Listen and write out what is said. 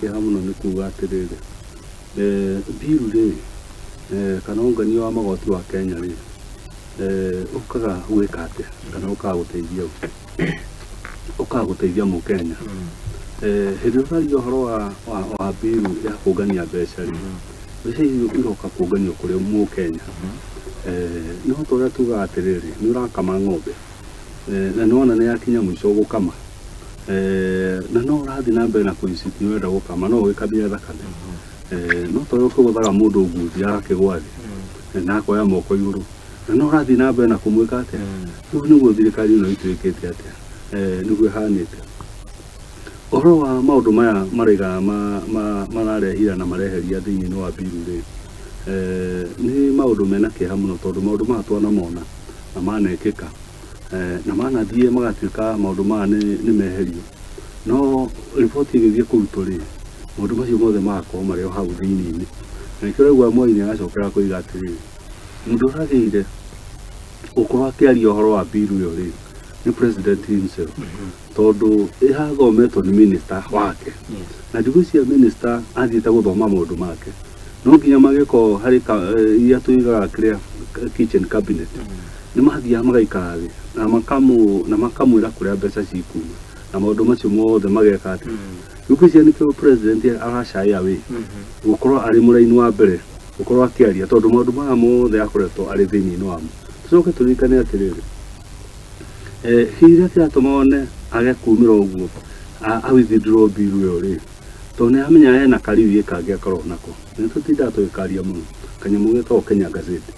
kĩeha mũno nĩ kuga atĩrĩrĩ, bill rĩ, kana ũngania wa magoti wa Kenya rĩ, ũkaga gwĩka atĩa kana ũkaga gũteithia ũ? Ũkaga gũteithia mũkenya. Hĩndĩ ĩrĩa ũraria ũhoro wa bill ya kũngania mbeca rĩ, mbeca icio iroka kũnganio kũrĩ mũkenya. No ta ũrĩa tugaga atĩrĩrĩ, nĩ ũrakama ng'ombe, na nĩwona nĩ yakinya mũico gũkama, na no ũrathiĩ na mbere na kũ-insist nĩ ũrenda gũkama, no ũgĩkamire thakame. No ta ũrĩa ũkĩgũthaga mũndũ nguthi agakĩgwa thĩ, na akoya moko igũrũ, na no ũrathiĩ na mbere na kũmwĩka atĩa. Rĩu nĩguo thirikari ĩno itũ ĩkĩte atĩa, nĩguo ĩhanĩte. Ũhoro wa maũndũ maya maraiga mararehira na mareheria thĩinĩ wa bill rĩ, nĩ maũndũ mena kĩeha mũno, tondũ maũndũ maya twanamona na manekĩka, na manathiĩ magatuĩka maũndũ maya nĩ meherio, no riboti ĩgĩthiĩ kũrutwo rĩ, maũndũ macio mothe magakorwo marĩ o hau thĩinĩ-inĩ. Na nĩkĩo ũraigua Mwai nĩ aracokera kũiga atĩrĩrĩ, mũndũ ũragĩrĩire gũkorwo akĩaria ũhoro wa bill ĩyo rĩ, nĩ president himself, tondũ ĩrathometwo nĩ minister wake. Na ndigwĩciria minister athiĩte gũthoma maũndũ make, no nginya magĩkorwo harĩ iria tũigaga kĩrĩa kitchen cabinet, nĩ mathiaga magaikara thĩ na makamwĩra kũrĩa mbeca cikuma na maũndũ macio mothe mageka atĩa. Rĩu ngwĩciria nĩkĩo president aracaya away gũkorwo arĩ mũraini wa mbere gũkorwo akĩaria, tondũ maũndũ maya mothe akoretwo arĩ thĩinĩ wamo. Tũcoke tũririkane atĩrĩrĩ, kĩrĩa kĩratũma one age kumĩra ũguo a withdraw bill ĩyo rĩ, tondũ nĩ amenya hena kariũĩ kangĩ akoragwo nako, nĩ tũtindaga tũgĩkaria mũno, kanyamũ getagwo Kenya Gazette.